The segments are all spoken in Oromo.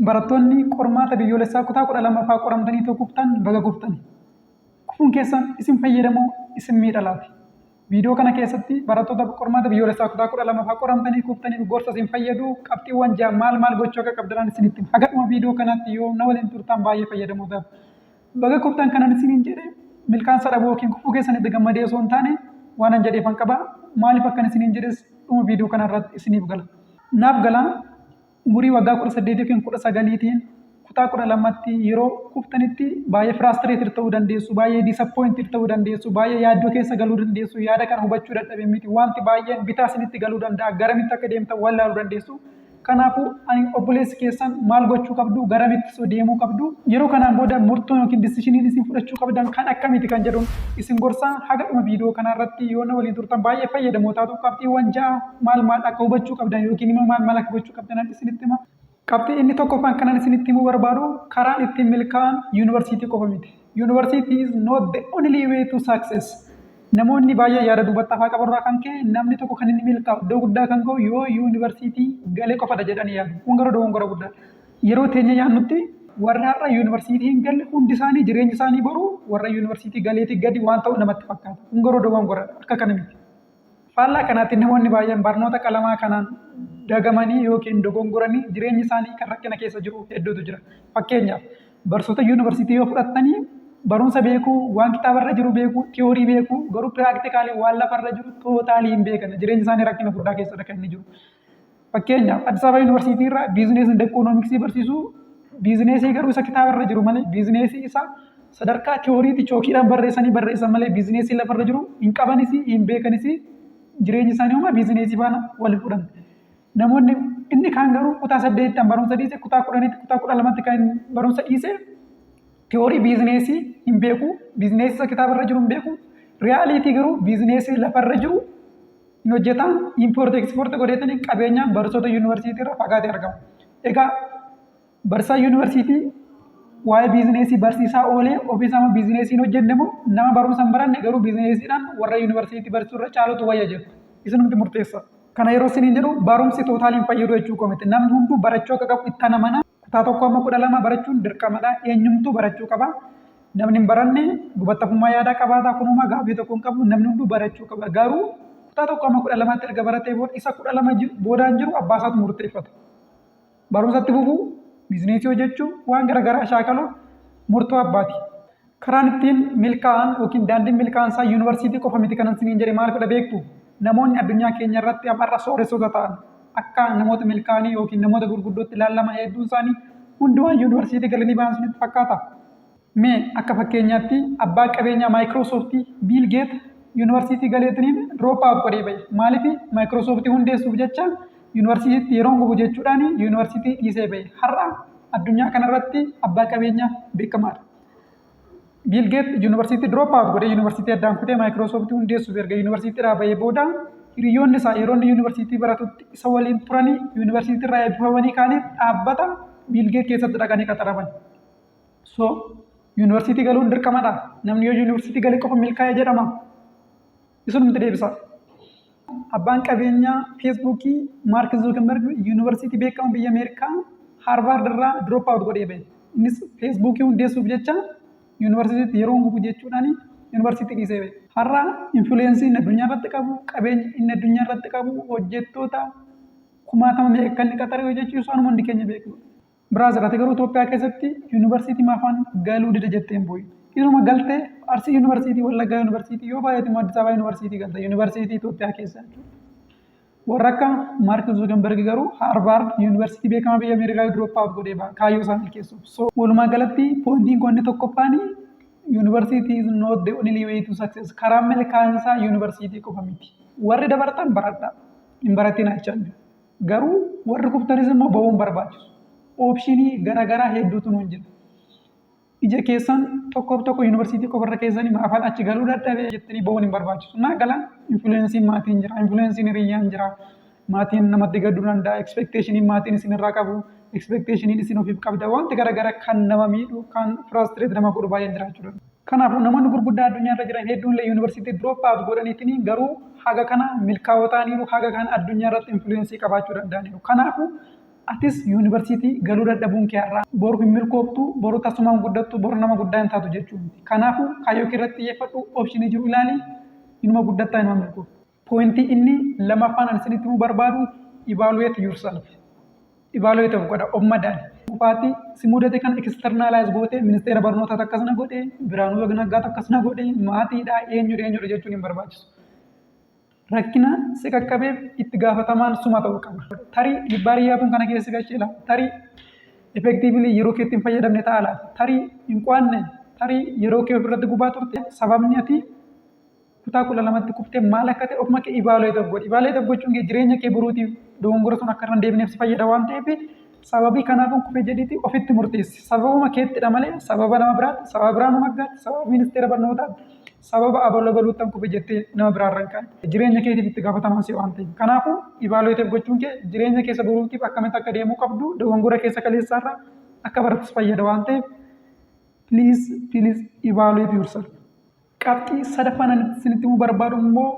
Barattoonni qormaata biyyoolessaa kutaa 12ffaa qoramtanii kuftan, baga kuftani. Kufuun keessan isin fayyada moo isin miidha laata? Viidiyoo kana keessatti barattoota qormaata biyyoolessaa kutaa 12ffaa qoramtanii kuftaniif gorsa isin fayyadu qabxiiwwan 6 maal maal gochuu akka qabdan isinitti hima. Haga dhuma viidiyoo kanaatti yoo na waliin turtan baay'ee fayyadamoo taatu. Baga kuftan kanan isiniin jedhe milkaa'insa dhabuu yookiin kufuu keessanitti gammadee osoo hin taane waanan jedheefan qaba. Maaliif akkan isiniin jedhes dhuma viidiyoo kanarratti isiniif gala. Naaf gala, umurii waggaa 18 yookiin 19tiin kutaa 12tti yeroo kuftanitti baay'ee frustrated ta'uu dandeessu, baay'ee disappointed ta'uu dandeessu, baay'ee yaaddoo keessa galuu dandeessu, yaada kana hubachuu dadhabe miti, wanti baay'een bitaa isinitti galuu danda'a, garamitti akka deemtan wallaaluu dandeessu. Kanaafuu ani obboleessi keessan maal gochuu qabdu, garamitti deemuu qabdu, yeroo kanaan booda murtoon yookiin decisioniin isin fudhachuu qabdan kan akkamiiti kan jedhuun isin gorsaa. Haga dhuma viidiyoo kanarratti yoo na waliin turtan baay'ee fayyadamoo taatu. Qabxiiwwan 6 maal maal akka hubachuu qabdan yookiin immoo maal maal akka gochuu qabdan isinitti hima. Qabxii inni tokkoffaan kanan isinitti himuu barbaadu, karaan ittiin milkaa'an yuunivarsiitii qofa miti. University is not the only way to success. Namoonni baay'ee yaada duubatti hafaa qaburraa kan ka'e namni tokko kan inni milkaa'u, iddoo guddaa kan ga'u yoo yuunivarsiitii galee qofadha jedhanii yaadu. Kun garuu dogongora guddaadha. Yeroo teenya yaadnutti warri har'a yuunivarsiitii hin galle hundi isaanii jireenyi isaanii boru warra yuunivarsiitii galeetii gadi waan ta'u namatti fakkaata. Kun garuu dogongoradha. Akka kana miti. Faallaa kanaatti namoonni baay'een barnoota qalamaa kanaan dagamanii yookiin dogongoranii jireenyi isaanii kan rakkina keessa jiru hedduutu jira. Fakkeenyaaf, barsiisota yuunivarsiitii yoo fudhattanii, barumsa beekuu, waan kitaabarra jiru beekuu, theory beekuu, garuu practically waan lafarra jiru totally hin beekan. Jireenyi isaanii rakkina guddaa keessadha kan inni jiru. Fakkeenyaaf, Addis Ababa Yuunivarsiitii irraa business and economics barsiisuu, business garuu isa kitaabarra jiru malee, business isa sadarkaa theoryitti chookiidhaan barreessanii barreessan malee, business lafarra jiru hin qabanis, hin beekanis. Jireenyi isaanii homaa business faana wal fudhan. Namoonni inni kaan garuu kutaa 8tti barumsa dhiise, kutaa 10tti, kutaa 12tti kan barumsa dhiise, theory business hin beeku, business isa kitaabarra jiru hin beeku, reality garuu business lafarra jiru hin hojjetan, import export godheetanii qabeenyaan barsiisota yuunivarsiitii irraa fagaatee argama. Egaa barsiisaa yuunivarsiitii waa'ee business barsiisaa oolee ofiisaa business hin hojjenne moo nama barumsa hin baranne garuu businessiidhaan warra yuunivarsiitii barsiisuu irra caalutu wayya jettu? Isinumti murteessa. Kana yeroo isiniin jedhu barumsi totally hin fayyadu jechuu koo miti. Namni hunduu barachuu akka qabu itti amana. Kutaa 1 amma 12 barachuun dirqamadha. Eenyumtuu barachuu qaba. Namni hin baranne dubattafummaa yaadaa qabaata. Kunuma gaaffii tokko hin qabu. Namni hunduu barachuu qaba. Garuu kutaa 1 amma 12tti erga baratee booda isa 12 boodaan jiru abbaa isaatu murteeffata. Barumsatti fufuu, business hojjechuu, waan garaagaraa shaakaluu murtoo abbaati. Karaan ittiin milkaa'an yookiin daandiin milkaa'ansaa yuunivarsiitii qofa miti kanan isiniin jedhe maal fedha beektu? Namoonni addunyaa keenya irratti har'a sooressota ta'an, akka namoota milkaa'anii yookiin namoota gurguddootti ilaalaman hedduun isaanii hundi waan yuunivarsiitii galanii ba'an sunitti fakkaata. Mee akka fakkeenyaatti abbaa qabeenyaa Maayikiroosooftii Biil Geet yuunivarsiitii galeetiniin drop out godhee bahe. Maaliif? Maayikiroosooftii hundeessuuf jecha yuunivarsiitiitti yeroon gubu jechuudhaan yuunivarsiitii dhiisee bahe. Har'a addunyaa kanarratti abbaa qabeenyaa beekamaadha. Biil Geet yuunivarsiitii drop out godhee, yuunivarsiitii addaan kutee Maayikiroosooftii hundeessuuf erga yuunivarsiitiidhaa bahee booda, hiriyoonni isaa yeroo inni yuunivarsiitii baratutti isa waliin turanii yuunivarsiitii irraa eebbifamanii kaanii dhaabbata Biil Geet keessatti dhaqanii qaxaraman. So yuunivarsiitii galuun dirqamadha. Namni yoo yuunivarsiitii galee qofa milkaa'ee jedhama? Isinumti deebisa. Abbaan qabeenyaa Feesbuukii Maark Zuukenberg yuunivarsiitii beekamaa biyya Ameerikaa Haarvaard irraa drop out godhee bahe. Innis Feesbuukii hundeessuuf jecha yuunivarsiitiitti yeroo gubu jechuudhaan yuunivarsiitii dhiisee bahe. Har'a influence inni addunyaa irratti qabu, qabeenya inni addunyaa irratti qabu, hojjettoota kumaatama meeqa kan inni qaxaree hojjechuu isaanuma hundi keenya beeknudha. Biraazil, ati garuu Itoophiyaa keessatti yuunivarsiitii maafaan galuu dide jettee hin boo'in. Inuma galtee Arsii Yuunivarsiitii, Wallaggaa Yuunivarsiitii, yoo baay'ate immoo Addis Ababaa Yuunivarsiitii galta, yuunivarsiitii Itoophiyaa keessa jechuudha. Warra akka Maark Zuukenberg garuu Haarvaard Yuunivarsiitii beekamaa biyya Ameerikaa drop out godhee ba'a kaayyoo isaa milkeessuuf. So walumaa galatti pointiin koo inni tokkoffaan, university is not the only way to success. Karaan milkaa'insaa yuunivarsiitii qofa miti. Warri dabartan baradhaa. Hin baratin jechaan. Garuu warri kuftanis immoo ba'uun barbaachisu. Option garaagaraa hedduutu nuun jira. Ija keessan tokkoof tokko yuunivarsiitii qofarra keessanii maafaan achi galuu dadhabee jettanii ba'uun hin barbaachisu. Naa gala, influenceiin maatiin jira, influenceiin hiriyyaan jira. Maatiin namatti gadduu danda'a, expectationiin maatiin isinirraa qabu, expectationiin isin ofiif qabda, wanti garaagaraa kan nama miidhu, kan frustrate nama godhu baay'een jiraachuu danda'a. Kanaafuu namoonni gurguddaa addunyaa irra jiran hedduun illee yuunivarsiitii drop out godhaniitiin garuu haga kana milkaa'oo ta'aniiru, haga kana addunyaa irratti influence qabaachuu danda'aniiru. Kanaafuu Atis yuunivarsiitii galuu dadhabuun kee har'aa boru hin milkooftu, boru tasumaa hin guddattu, boru nama guddaa hin taatu jechuu miti. Kanaafuu kaayyoo kee irratti xiyyeeffadhu, option jiru ilaali, inuma guddattaa, inuma milkoofta. Pointii inni lammaffaan ani isinitti himuu barbaadu, evaluate yourself. Evaluate of godha, of madaali. Kufaatii si mudate kana externalize gootee ministeera barnootaatu akkas na godhe, Biraanuu Naggaatu akkas na godhe, maatiidha, eenyudha eenyudha jechuun hin barbaachisu. Rakkina si qaqqabeef itti gaafatamaan suma ta'uu qaba. Tarii dhiibbaa hiriyaatuun kana keessa galchee laata? Tarii effectively yeroo keetti hin fayyadamne ta'a laata? Tarii hin qo'anne? Tarii yeroo kee ofirratti gubaa turte? Sababni ati kutaa 12tti kuftee maal akka ta'e ofuma kee evaluate of godhi. Evaluate of gochuun kee jireenya kee boruutiif dogongora sun akka irra hin deebineef si fayyada waan ta'eef, sababii kanaafan kufe jedhiitii ofitti murteessi. Sababuma keettidha malee sababa nama biraatti, sababa Biraanuu Naggaatti, sababa ministeera barnootaatti, sababa abaloo baluuttan kufe jettee nama biraarra hin kaa'in. Jireenya keetiif itti gaafatamaan si waan ta'eef. Kanaafuu evaluate of gochuun kee jireenya keessa boruutiif akkamitti akka deemuu qabdu dogongora keessa kaleessaarraa akka barattus fayyada waan ta'eef, please, please evaluate yourself. Qabxii sadaffaan ani isinitti himuu barbaadu immoo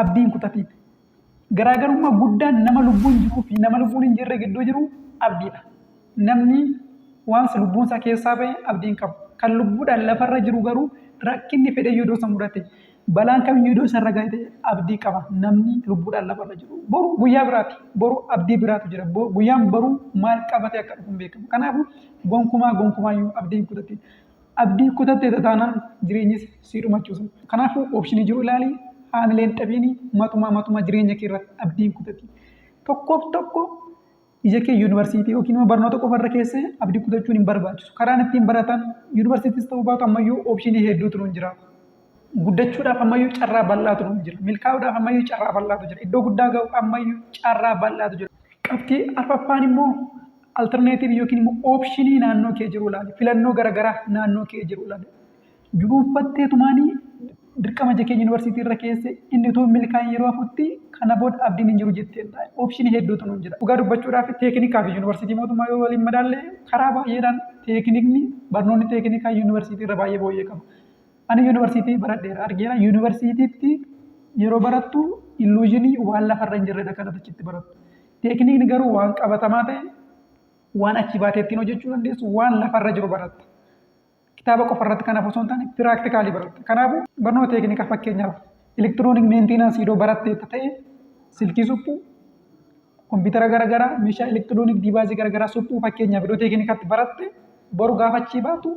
abdii hin kutatiin. Garaagarummaa guddaan nama lubbuun jiruu fi nama lubbuun hin jirre gidduu jiru abdiidha. Namni waan lubbuun isaa keessaa bahe abdii hin qabu. Kan lubbuudhaan lafarra jiru garuu rakkinni fedheyyuu iddoo isa mudate, balaan kamiyyuu iddoo isarra gahe abdii qaba. Namni lubbuudhaan lafarra jiru. Boru guyyaa biraati. Boru abdii biraatu jira. Guyyaan boruu maal qabatee akka dhufu hin beekamu. Kanaafuu gonkumaa gonkumaayyuu abdii hin kutatiin. Abdii kutatteetta taanaan jireenyis sii dhumachuusa. Kanaafuu option jiru ilaali, haamilee hin dhabiini, matumaa matumaa jireenya kee irratti abdii hin kutatiin. Tokkoof tokko ija kee yuunivarsiitii yookiin immoo barnoota qofa irra keessee abdii kutachuun hin barbaachisu. Karaan ittiin baratan yuunivarsiitiis ta'uu baatu ammayyuu option hedduutu nuun jira. Guddachuudhaaf ammayyuu carraa bal'aatu nuun jira. Milkaa'uudhaaf ammayyuu carraa bal'aatu jira. Iddoo guddaa ga'uuf ammayyuu carraa bal'aatu jira. Qabxii arfaffaan immoo alternative yookiin immoo option naannoo kee jiru ilaali. Filannoo garaagaraa naannoo kee jiru ilaali. Juruunfatteetumaanii dirqama ija keenya yuunivarsiitii irra keesse inni utuu hin milkaa'in yeroo hafutti kana booda abdiin hin jiru jettee hin taa'e. Option hedduutu nuun jira. Dhugaa dubbachuudhaaf teeknikaa fi yuunivarsiitii mootummaa yoo waliin madaalle, karaa baay'eedhaan teeknikni, barnoonni teeknikaa yuunivarsiitii irra baay'ee fooyyee qaba. Ani yuunivarsiitii baradheera, argeera. Yuunivarsiitiitti yeroo barattu illusion waan lafarra hin jirredha kan achitti barattu. Teeknikni garuu waan qabatamaa ta'e, waan achi baatee ittiin hojjechuu dandeessu, waan lafarra jiru baratta. Kitaaba qofa irratti kanaaf osoo hin taane practical baratta. Kanaafuu barnoota teeknikaa, fakkeenyaaf electronic maintenance iddoo baratteetta ta'e, silkii suphuu, kompiitara garaagaraa, meeshaa electronic device garaagaraa suphuu fakkeenyaaf iddoo teeknikaatti baratte, boru gaafa achii baatu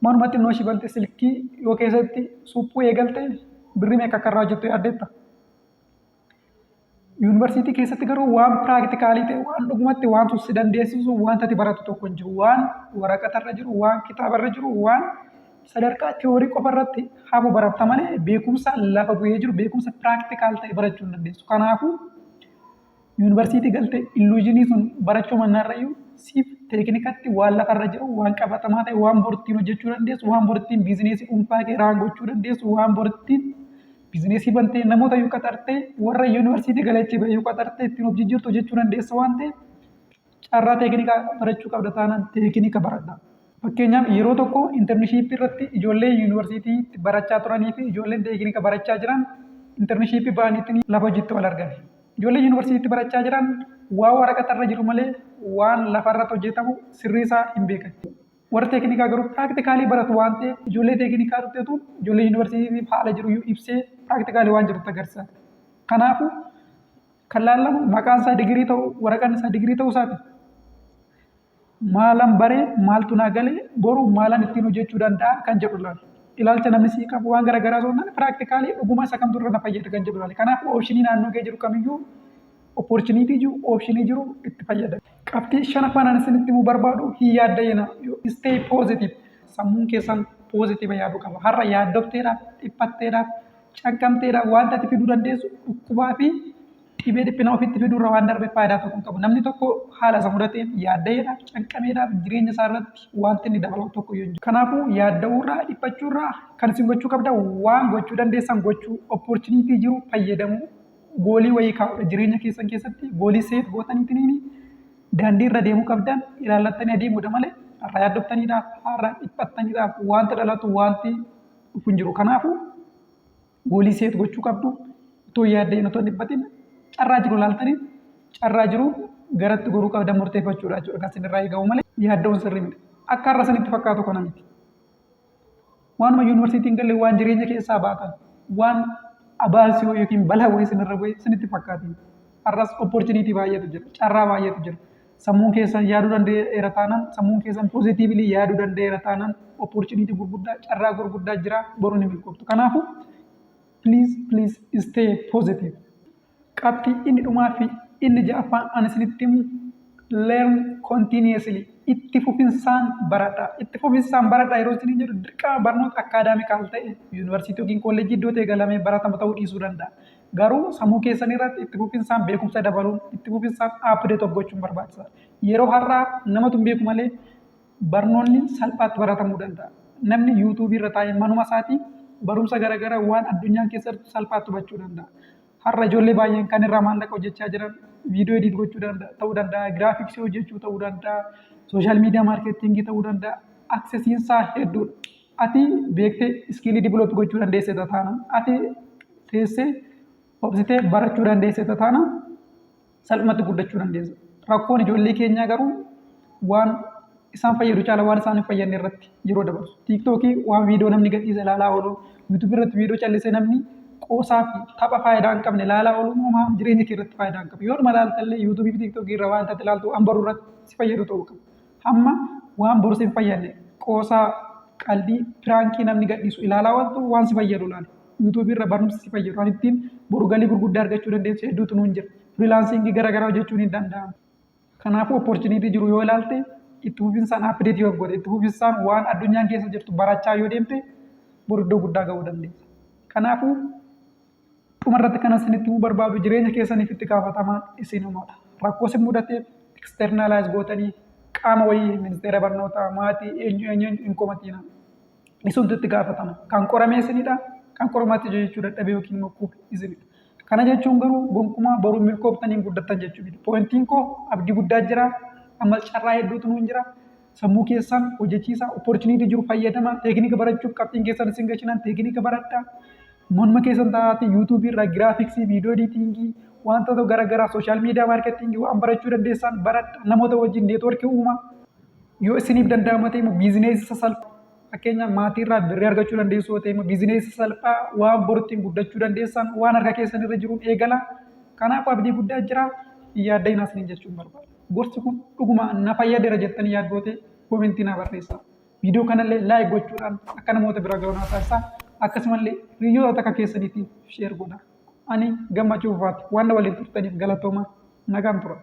manumatti xinnoo ishii bante silkii yoo keessatti suphuu eegalte birrii meeqa akka irraa hojjettu yaaddeetta? Yuunivarsiitii keessatti garuu waan practical ta'e, waan dhugumatti waan sun si dandeessisu wanta ati baratu tokko hin jiru. Waan waraqatarra jiru, waan kitaabarra jiru, waan sadarkaa theory qofa irratti hafu baratta malee beekumsa lafa bu'ee jiru, beekumsa practical ta'e barachuu hin dandeessu. Kanaafuu yuunivarsiitii galtee illusion sun barachuu mannaarrayyuu siif teeknikatti waan lafarra jiru, waan qabatamaa ta'e, waan bortiin hojjechuu dandeessu, waan bortiin business dhuunfaa kee run gochuu dandeessu, waan bortiin business bantee namoota iyyuu qaxartee, warra yuunivarsiitii galachee bahe iyyuu qaxartee ittiin of jijjiirtu hojjechuu dandeessa waan ta'eef, carraa teeknikaa barachuu qabda taanaan teeknika baradha. Fakkeenyaaf yeroo tokko internship irratti ijoollee yuunivarsiitiitti barachaa turanii fi ijoolleen teeknika barachaa jiran internship ba'aniitti lafa hojiitti wal argan. Ijoollee yuunivarsiitiitti barachaa jiran waan waraqatarra jiru malee waan lafarratti hojjetamu sirrii isaa hin beekan. Warri teeknikaa garuu practical baratu waan ta'eef, ijoollee teeknikaa dhufteetu ijoollee yuunivarsiitiif haala jiru iyyuu ibsee practical waan jirutti agarsiisa. Kanaafuu kan laallamu maqaan isaa digirii ta'u, waraqaan isaa digirii ta'uu isaati. Maalan baree, maaltu naa galee, boru maalan ittiin hojjechuu danda'a kan jedhu ilaali. Ilaalcha namni sii qabu waan garaagaraa osoo hin taane practical dhuguma isa kamtu irra na fayyada kan jedhu ilaali. Kanaafuu option naannoo kee jiru kamiyyuu, opportunity jiru, option jiru itti fayyadami. Qabxii shanaffaan ani isinitti himuu barbaadu hin yaadda'ina. Stay positive. Sammuun keessan positive yaaduu qaba. Har'a yaaddofteedhaaf, dhiphatteedhaaf, canqamteedhaaf wanta ati fiduu dandeessu dhukkubaa fi dhibee dhiphina ofitti fiduu irra waan darbe faayidaa tokko hin qabu. Namni tokko haala isa mudateen yaadda'eedhaaf, canqameedhaaf jireenya isaa irratti wanti inni dabalu tokko iyyuu hin jiru. Kanaafuu yaadda'uurraa, dhiphachuurraa kan isin gochuu qabdan waan gochuu dandeessan gochuu, opportunity jiru fayyadamuu, goal wayii kaa'uudha. Jireenya keessan keessatti goal set gootaniitiin daandii irra deemuu qabdan ilaallattanii adeemuudha malee har'a yaaddoftaniidhaaf, har'a dhiphattaniidhaaf wanta dhalatu wanti dhufu hin jiru. Kanaafuu goal set gochuu qabdu. Otoo yaaddeen, otoo hin dhiphatin carraa jiru ilaaltanii carraa jiru Garatti goruu qabdan murteeffachuudha jechuudha kan isin irraa eegamu malee yaadda'uun sirrii miti. Akka har'a isinitti fakkaatu kana miti. Waanuma yuunivarsiitii hin galle waan jireenya keessaa baatan waan abaarsii yookiin balaa wayii isinirra bu'e isinitti fakkaatiin. Har'as opportunity baay'eetu jira. Carraa baay'eetu jira. Sammuun keessan yaaduu danda'eera taanaan, sammuun keessan positively yaaduu danda'eera taanaan opportunity gurguddaa, carraa gurguddaa jira, boru ni milkooftu. Kanaafuu please, please stay positive. Qabxii inni dhumaa fi inni ja'affaan ani isinitti himu, learn continuously, itti fufinsaan baradhaa. Itti fufinsaan baradhaa yeroo isin jedhu dirqama barnoota academical ta'e yuunivarsiitii yookiin kolleejjii iddoo ta'e galamee baratamu ta'uu dhiisuu danda'a. Garuu sammuu keessan irratti itti fufinsaan beekumsa dabaluun, itti fufinsaan update of gochuun barbaachisaadha. Yeroo har'aa namatu hin beeku malee barnoonni salphaatti baratamuu danda'a. Namni YouTubeii irra taa'ee manuma isaatii barumsa garaagaraa waan addunyaan keessatti salphaatti hubachuu danda'a. Har'a ijoollee baay'een kan irraa maallaqa hojjechaa jiran viidiyoo edit gochuu danda'a, ta'uu danda'a, graphicsii hojjechuu ta'uu danda'a, social media marketingii ta'uu danda'a. Accessiinsaa hedduudha. Ati beektee skillii develop gochuu dandeesse taanaan, ati teessee obsitee barachuu dandeesse taanaan salphumatti guddachuu dandeessa. Rakkoon ijoollee keenyaa garuu waan isaan fayyadu caala waan isaan hin fayyadne irratti yeroo dabarsu. TikTokii waan viidiyoo namni gadhiise ilaalaa oolu, YouTubeii irratti viidiyoo callisee namni qoosaa fi tapha faayidaa hin qabne ilaalaa oolu homaa jireenya kee irratti faayidaa hin qabu. Yoo dhuma ilaaltallee YouTubeii fi TikTokii irra waan taate ilaaltu waan baruu irratti si fayyadu ta'uu qaba. Hamma waan boru si hin fayyadne qoosaa, qaldii, prankii namni gadhiisu ilaalaa ooltu, waan si fayyadu ilaali. YouTubeii irra barumsi si fayyadu waan ittiin boru galii gurguddaa argachuu dandeessu hedduutu nuun jira. Freelancingii garaagaraa hojjechuun hin danda'amu. Kanaafuu opportunity jiru yoo ilaalte, itti fufinsaan update yoo goote, itti fufinsaan waan addunyaan keessa jirtu barachaa yoo deemte, boru iddoo guddaa gahuu dandeessa. Kanaafuu dhumarratti kan isinitti himuu barbaadu, jireenya keessaniif itti gaafatamaan isinumadha. Rakkoo isin mudateef externalize gootanii qaama wayii, ministeera barnootaa, maatii, eenyu eenyu hin komatiina. Isintu itti gaafatama. Kan qorame isinidha. Kan qormaatti jechuu dadhabe yookiin immoo kufe isinidha. Kana jechuun garuu gonkumaa boruu milkooftanii hin guddattan jechuu miti. Pointiin koo abdii guddaa jira. Ammas carraa hedduutu nuun jira. Sammuu keessan hojjechiisa, opportunity jiru fayyadama, teeknika barachuuf qabxiin keessan isin gashinan teeknika baradhaa. Manuma keessan taa'aatii YouTubeii irraa graphicsii, video editingii, wantoota garaagaraa, social media marketingii waan barachuu dandeessan baradha. Namoota wajjin networkii uumaa. Yoo isiniif danda'ama ta'e immoo businessii sasalphaa, fakkeenyaaf maatii irraa birrii argachuu dandeessu yoo ta'e immoo, businessii salphaa waan boru ittiin guddachuu dandeessan waan harka keessan irra jiruun eegala. Kanaaf abdii guddaa jira. Hin yaadda'inaa isiniin jechuun barbaada. Gorsi kun dhuguma na fayyadeera jettanii yaaddoote commentii naa barreessaa. Viidiyoo kanallee like gochuudhaan akka namoota bira ga'u naa taasisaa. Akkasumallee hiriyoota akka keessaniitiif share godhaa. Ani Gammachuu Fufaati. Waan na waliin turtaniif galatooma. Nagaan tura.